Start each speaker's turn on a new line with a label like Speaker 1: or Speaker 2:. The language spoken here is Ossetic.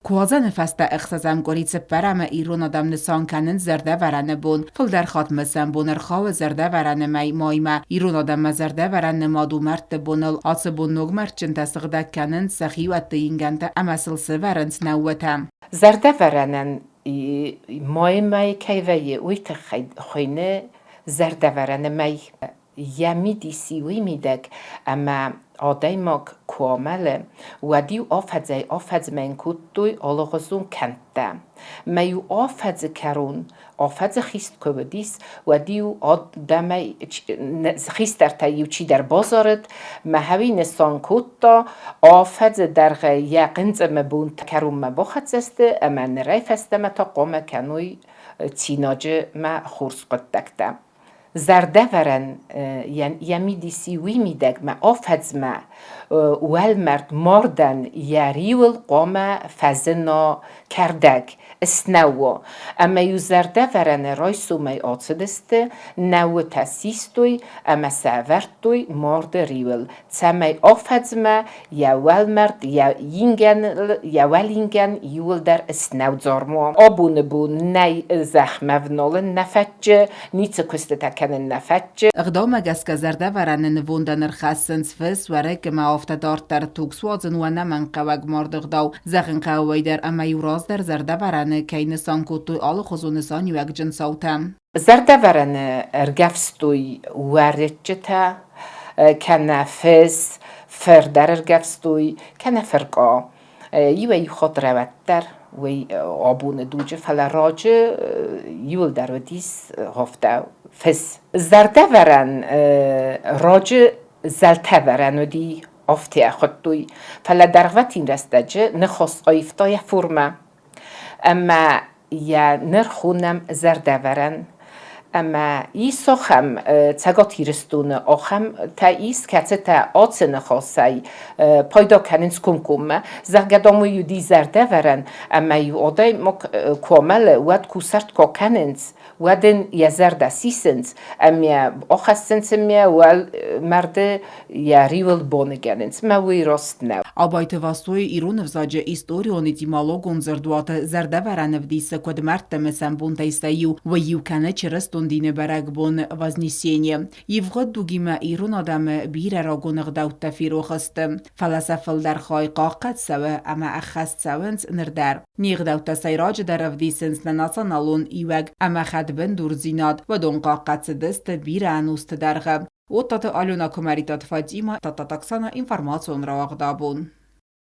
Speaker 1: Куадзӕны фӕстӕ ӕхсӕзӕм къуыри цыппӕрӕмы ирон адӕм нысан кӕнынц Зӕрдӕвӕрӕны бон. Фылдӕр хатт мысӕн бон ӕрхауы Зӕрдӕвӕрӕны мӕй маймӕ. Ирон адӕммӕ Зӕрдӕвӕрӕн нымад у мӕрдты боныл. Ацы бон ног мӕрдджынтӕ сыгъдӕг кӕнынц сӕ хиуӕтты ингӕнтӕ ӕмӕ сыл сӕвӕрынц нӕууӕтӕ.
Speaker 2: Зӕрдӕвӕрӕнӕн майы мӕй кӕй вӕййы, уый тыххӕй хуыйны Зӕрдӕвӕрӕны мӕй. Йӕ мидис уый мидӕг, ӕмӕ адӕймаг куы амӕлы, уӕд-иу афӕдзӕй-афӕдзмӕ йын кодтой алыгъуызон кӕндтӕ. Мӕ-иу афӕдзы кӕрон, афӕдзы хист куы уыдис, уӕд-иу адӕмӕй хистӕртӕй-иу чидӕр базарыд, мӕ нысан кодта, афӕдзы дӕргъы йӕ хъынцъымы бонтӕ кӕронмӕ бахӕццӕ сты ӕмӕ нырӕй фӕстӕмӕ та хъуамӕ кӕной цинаджы мӕ хорз хъуыддӕгтӕ. Зӕрдӕвӕрӕн йӕ мидиси уый мидӕг мӕ афӕдзмӕ уӕлмӕрд мардӕн йӕ риуыл хъуамӕ фӕзына кӕрдӕг, снӕуу. Ӕмӕ-иу зӕрдӕвӕрӕны райсомӕй ацыдысты, нӕуытӕ систой ӕмӕ сӕ ӕвӕрдтой марды риуыл, цӕмӕй афӕдзмӕ йӕ уӕлмӕрд, йӕ ингӕн, йӕ уӕлингӕн иууылдӕр снӕудзарм уа. Абоны бон нӕй зӕхмӕ вналын нӕ фӕтчы, ницы куыстытӕ кӕнын нӕ фӕтчы.
Speaker 1: Ӕгъдаумӕ гӕсгӕ зӕрдӕвӕрӕны нывондӕн ӕрхӕссынц фыс, уӕрыкк ӕмӕ афтӕ дарддӕр. Туг суадзын у ӕнӕмӕнгхъӕуӕг марды ӕгъдау. Зӕгъын хъӕуы уый дӕр, ӕмӕ-иу раздӕр зӕрдӕвӕрӕны кӕй нысан кодтой алыхуызон нысаниуӕгджын цаутӕ.
Speaker 2: Зӕрдӕвӕрӕны ӕргӕвстой уӕрыччытӕ, кӕнӕ фыс, фыр дӕр ӕргӕвстой, кӕнӕ фыркъа. Иуӕй-иу хатт рӕуӕддӕр уый абоны дуджы, фӕлӕ раджы иуылдӕр уыдис афтӕ фыс. Зӕрдӕвӕрӕн раджы зӕлтӕвӕрӕн уыди, афтӕ хуыдтой, фӕлӕ дӕргъвӕтин рӕстӕджы ныхас аивта йӕ формӕ. Ӕмӕ йӕ ныр хонӕм зӕрдӕвӕрӕн. Ӕмӕ ис ахӕм Цӕгат Ирыстоны ахӕмтӕ ис, кӕцытӕ ацы ныхасӕй пайда кӕнынц комкоммӕ. Зӕгъгӕ, дам, уый уыди зӕрдӕвӕрӕн, ӕмӕ-иу адӕймаг куы амӕлы, уӕд кусарт куы акӕнынц, уӕд ын йӕ зӕрдӕ сисынц ӕмӕ ахӕссынц ӕмӕ уӕлмӕрды йӕ риуыл боныгӕнынц. Мӕ уый раст нӕу.
Speaker 1: Абайты Васойы ирон ӕвзаджы историон-этимологон дзырдуаты зӕрдӕвӕрӕн ӕвдисы, куыд мӕрдты мысӕн бонтӕй сӕ иу, уый иу кӕны чырыстон дины бӕрӕгбон Вознесение. Ивгъуыд дугимӕ ирон адӕмы бирӕ рагон ӕгъдӕуттӕ ферох сты, фӕлӕ сӕ фылдӕр хай хъахъхъӕд цӕуы ӕмӕ ӕххӕст цӕуынц ныр дӕр. Не гъдӕуттӕ сӕйраджыдӕр ӕвдисынц нӕ националон иуӕг ӕмӕ хӕдбындурдзинад, уыдон хъахъхъӕд цыдысты бирӕ ӕнусты дӕргъы. Оттаты Алена Куымӕридтаты Фатимӕ, Тадтаты Оксана, информацион рауагъд абон.